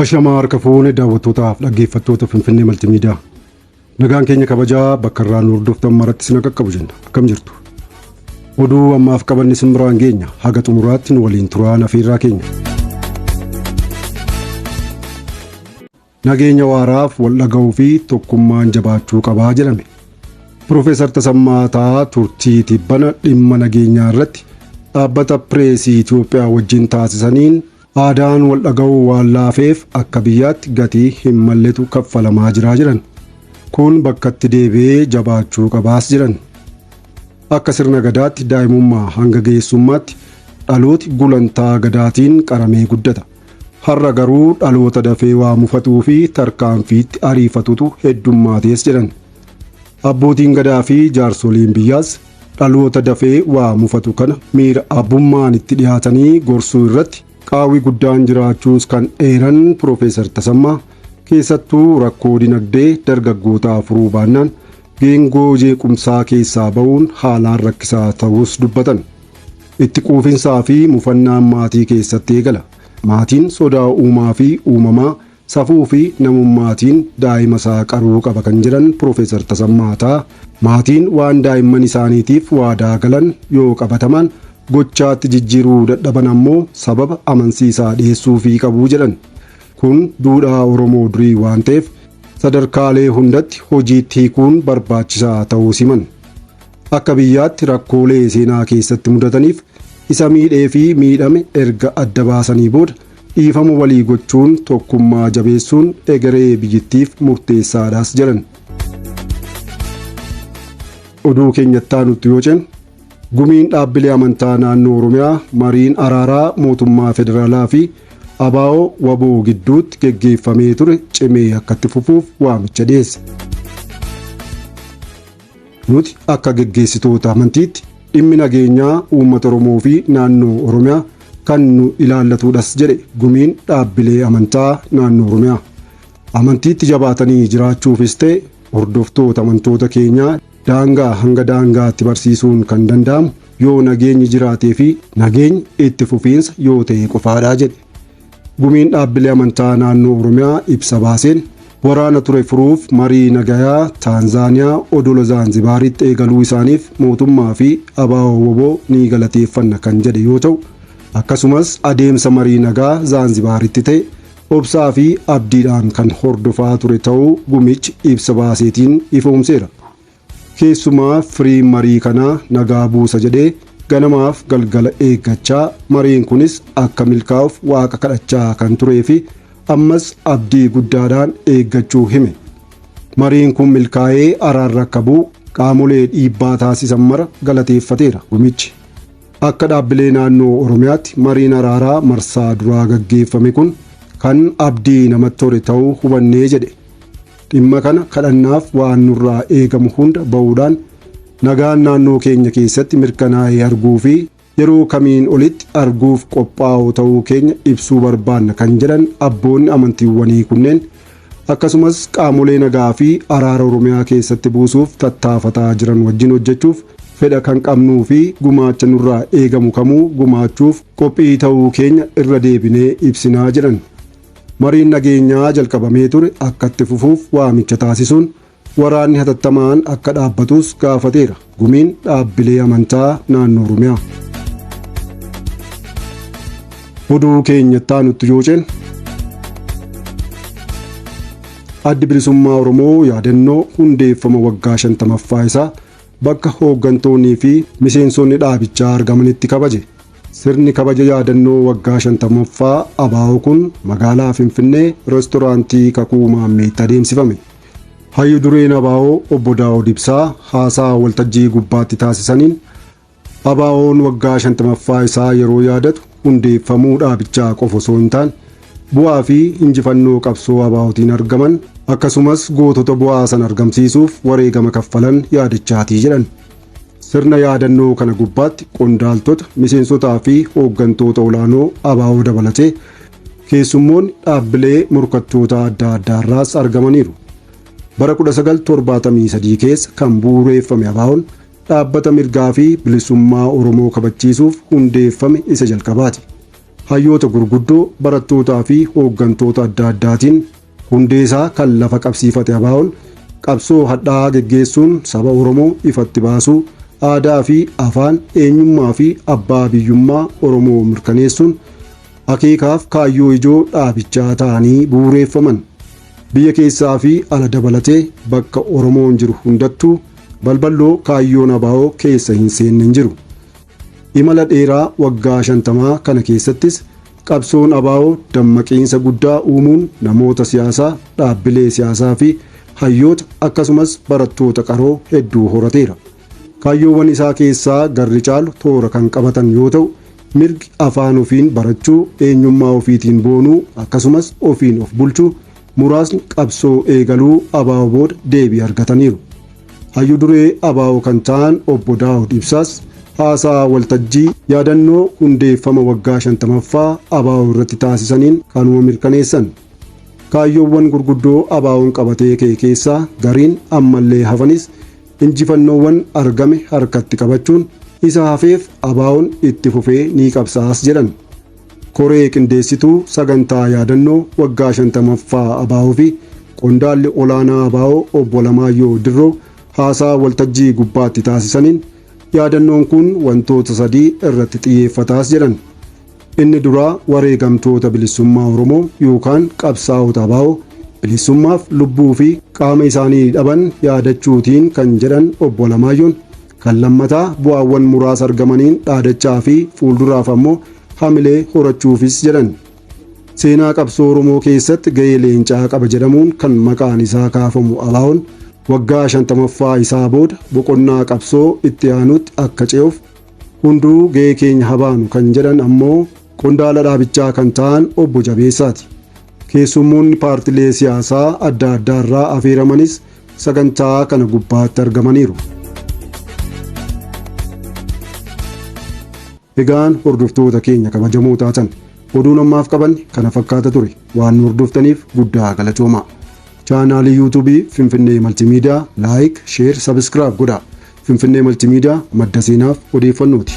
Ashamaa harka fuune daawwattootaaf dhaggeeffattoota Finfinnee Maltimiidiyaa. Nagaan keenya kabajaa bakka irraa nu hordoftan maratti isin qaqqabu jenna. Akkam jirtu? Oduu ammaaf qabanne isin biraan geenya. Haga xumuraatti nu waliin turaa afeerraa keenya. Nageenya waaraaf wal dhaga'uu fi tokkummaan jabaachuu qabaa jedhame. Piroofeesar Tasammaa Ta'aa turtii tibbana dhimma nageenyaa irratti dhaabbata pireesii Itoophiyaa wajjin taasisaniin aadaan wal dhaga'uu waan laafeef akka biyyaatti gatii hin malletu kaffalamaa jiraa jedhan. Kun bakkatti deebi'ee jabaachuu qabaas jedhan. Akka sirna gadaatti daa'imummaa hanga geessummaatti dhalooti gulantaa gadaatiin qaramee guddata. Har'a garuu dhaloota dafee waa mufatuu fi tarkaanfiitti ariifatutu heddummaatees jedhan. Abbootiin gadaa fi jaarsoliin biyyaas dhaloota dafee waa mufatu kana miira abbummaan itti dhiyaatanii gorsuu irratti qaawwi guddaan jiraachuus kan eeran Piroofeesar Tasammaa keessattuu rakkoo dinagdee dargaggootaa furuu baannaan geengoo jeequmsaa keessaa ba'uun haalaan rakkisaa ta'us dubbatan. Itti quufinsaa fi mufannaan maatii keessatti eegala. Maatiin sodaa uumaa fi uumamaa safuu fi namummaatiin daa'ima isaa qaruu qaba kan jedhan Piroofeesar Tasammaa Ta'aa maatiin waan daa'imman isaaniitiif waadaa galan yoo qabataman gochaatti jijjiiruu dadhaban ammoo sababa amansiisaa dhiyeessuufii qabu jedhan. Kun duudhaa Oromoo durii waan ta'eef sadarkaalee hundatti hojiitti hiikuun barbaachisaa ta'uu himan. Akka biyyaatti rakkoolee seenaa keessatti mudataniif isa miidhee fi miidhame erga adda baasanii booda dhiifama walii gochuun tokkummaa jabeessuun egeree biyyittiif murteessaadhaas jedhan. Oduu keenyatti aanutti yoo ceenu gumiin dhaabbilee amantaa naannoo Oromiyaa mariin araaraa mootummaa federaalaa fi ABO WBO gidduutti geggeeffamee ture cimee akka itti fufuuf waamicha dhiyeesse. Nuti akka geggeessitoota amantiitti dhimmi nageenyaa uummata Oromoo fi naannoo Oromiyaa kan nu ilaallatudhas jedhe gumiin dhaabbilee amantaa naannoo Oromiyaa. Amantiitti jabaatanii jiraachuufis ta'e hordoftoota amantoota keenyaa daangaa hanga daangaatti barsiisuun kan danda'amu yoo nageenyi jiraatee fi nageenyi itti fufiinsa yoo ta'e qofaadhaa jedhe. Gumiin dhaabbilee amantaa naannoo Oromiyaa ibsa baaseen waraana ture furuuf marii nagayaa Taanzaaniyaa odola Zaanzibaaritti eegaluu isaaniif mootummaa fi ABO WBO ni galateeffanna kan jedhe yoo ta'u akkasumas adeemsa marii nagaa Zaanzibaaritti ta'e obsaa fi abdiidhaan kan hordofaa ture ta'uu gumichi ibsa baaseetiin ifoomseera. Keessumaa firii marii kanaa nagaa buusa jedhee ganamaaf galgala eeggachaa mariin kunis akka milkaa'uuf waaqa kadhachaa kan turee fi ammas abdii guddaadhaan eeggachuu hime. Mariin kun milkaa'ee araarra akka bu'u qaamolee dhiibbaa taasisan mara galateeffateera gumichi. Akka dhaabbilee naannoo Oromiyaatti mariin araaraa marsaa duraa gaggeeffame kun kan abdii namatti hore ta'uu hubannee jedhe. Dhimma kana kadhannaaf waan nurraa eegamu hunda ba'uudhaan nagaan naannoo keenya keessatti mirkanaa'ee arguu fi yeroo kamiin olitti arguuf qophaa'oo ta'uu keenya ibsuu barbaanna kan jedhan abboonni amantiiwwanii kunneen akkasumas qaamolee nagaa fi araara Oromiyaa keessatti buusuuf tattaafataa jiran wajjin hojjechuuf fedha kan qabnuu fi gumaacha nurraa eegamu kamuu gumaachuuf qophii ta'uu keenya irra deebinee ibsinaa jedhan. Mariin nageenyaa jalqabamee ture akka itti fufuuf waamicha taasisuun waraanni hatattamaan akka dhaabbatus gaafateera. Gumiin dhaabbilee amantaa naannoo Oromiyaa. Oduu keenyatti aanutti yoo ceenu Addi Bilisummaa Oromoo yaadannoo hundeeffama waggaa 50ffaa isaa bakka hooggantoonnii fi miseensonni dhaabichaa argamanitti kabaje. Sirni kabaja yaadannoo waggaa 50ffaa ABO kun magaalaa Finfinnee reestooraantii Kakuu Maammeetti adeemsifame. Hayyu dureen ABO obbo Daawud Ibsaa haasaa waltajjii gubbaatti taasisaniin ABO'n waggaa 50ffaa isaa yeroo yaadatu hundeeffamuu dhaabichaa qofa osoo hin taane bu'aa fi injifannoo qabsoo ABOtiin argaman akkasumas gootota bu'aa san argamsiisuuf wareegama kaffalan yaadachaatii jedhan. Sirna yaadannoo kana gubbaatti qondaaltota, miseensotaa fi hooggantoota olaanoo ABO dabalatee keessummoonni dhaabbilee morkattoota adda addaarraas argamaniiru. Bara 1973 keessa kan bu'uureeffame ABO'n dhaabbata mirgaa fi bilisummaa Oromoo kabachiisuuf hundeeffame isa jalqabaati. Hayyoota gurguddoo, barattootaa fi hooggantoota adda addaatiin hundeesaa kan lafa qabsiifate ABO'n qabsoo hadhaa'aa geggeessuun saba Oromoo ifatti baasuu, aadaa fi afaan, eenyummaa fi abbaa biyyummaa Oromoo mirkaneessuun akeekaaf kaayyoo ijoo dhaabichaa ta'anii bu'uureeffaman. Biyya keessaa fi ala dabalatee bakka Oromoon jiru hundattuu balballoo kaayyoon ABO keessa hin seenne hin jiru. Imala dheeraa waggaa 50 kana keessattis qabsoon ABO dammaqiinsa guddaa uumuun namoota siyaasaa, dhaabbilee siyaasaa fi hayyoota akkasumas barattoota qaroo hedduu horateera. Kaayyoowwan isaa keessaa garri caalu toora kan qabatan yoo ta'u, mirgi afaan ofiin barachuu, eenyummaa ofiitiin boonuu akkasumas ofiin of bulchuu muraasni qabsoo eegaluu ABO booda deebii argataniiru. Hayyuu duree ABO kan ta'an obbo Daawud Ibsaas haasaa waltajjii yaadannoo hundeeffama waggaa 50ffaa ABO irratti taasisaniin kanuma mirkaneessan. Kaayyoowwan gurguddoo ABO'n qabatee ka'e keessaa gariin ammallee hafanis injifannoowwan argame harkatti qabachuun isa hafeef ABO'n itti fufee ni qabsaas jedhan. Koree qindeessituu sagantaa yaadannoo waggaa 50ffaa ABO fi qondaalli olaanaa ABO obbo Alamaayyoo Dirroo haasaa waltajjii gubbaatti taasisaniin yaadannoon kun wantoota sadii irratti xiyyeeffataas jedhan. Inni duraa wareegamtoota bilisummaa Oromoo yookaan qabsaa'ota ABO bilisummaaf lubbuu fi qaama isaanii dhaban yaadachuutiin kan jedhan obbo Alamaayyoon, kan lammataa bu'aawwan muraasa argamaniin dhaadachaa fi fuulduraaf ammoo hamilee horachuufis jedhan. Seenaa qabsoo Oromoo keessatti ga'ee leencaa qaba jedhamuun kan maqaan isaa kaafamu ABO'n waggaa 50ffaa isaa booda boqonnaa qabsoo itti aanutti akka ce'uuf hunduu ga'ee keenya habaanu kan jedhan ammoo qondaala dhaabichaa kan ta'an obbo Jabeessaati. Keessummoonni paartilee siyaasaa adda addaarraa afeeramanis sagantaa kana gubbaatti argamaniiru. Egaan hordoftoota keenya kabajamoo taatan, oduun ammaaf qabanne kana fakkaata ture. Waan nu hordoftaniif guddaa galatoomaa. Chaanaalii yuutuubii Finfinnee Maltiimiidiyaa like, share, subscribe godhaa. Finfinnee Maltiimiidiyaa madda seenaaf odeeffannooti.